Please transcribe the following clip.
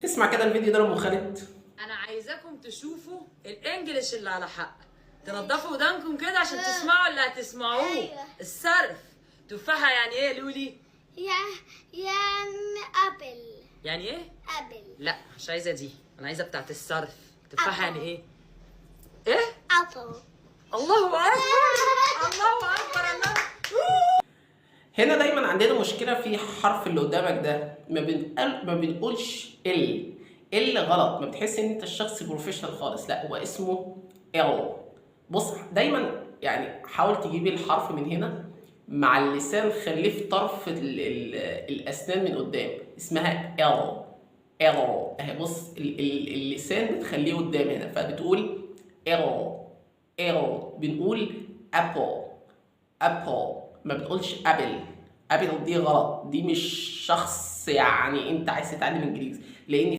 اسمع كده الفيديو ده لأم خالد. انا عايزاكم تشوفوا ال English اللي على حق، تنضفوا ودانكم كده عشان تسمعوا اللي هتسمعوه. الصرف. تفاحة يعني ايه يا لولي؟ يعني apple. يعني ايه؟ apple. لا، مش عايزه دي، انا عايزه بتاعت الصرف. تفاحة يعني ايه؟ ايه؟ apple. الله اكبر، الله اكبر، الله. هنا دايما عندنا مشكلة في حرف اللي قدامك ده، ما بنقولش ال ال غلط، ما بتحس ان انت الشخص professional خالص. لا، هو اسمه L. بص، دايما يعني حاول تجيب الحرف من هنا مع اللسان، خليه في طرف ال ال الاسنان من قدام. اسمها L، L اهي. بص، ال اللسان بتخليه قدام هنا، فبتقول L، L. بنقول apple، apple، ما بتقولش apple. apple دي غلط، دي مش شخص يعني انت عايز تتعلم انجليزي لان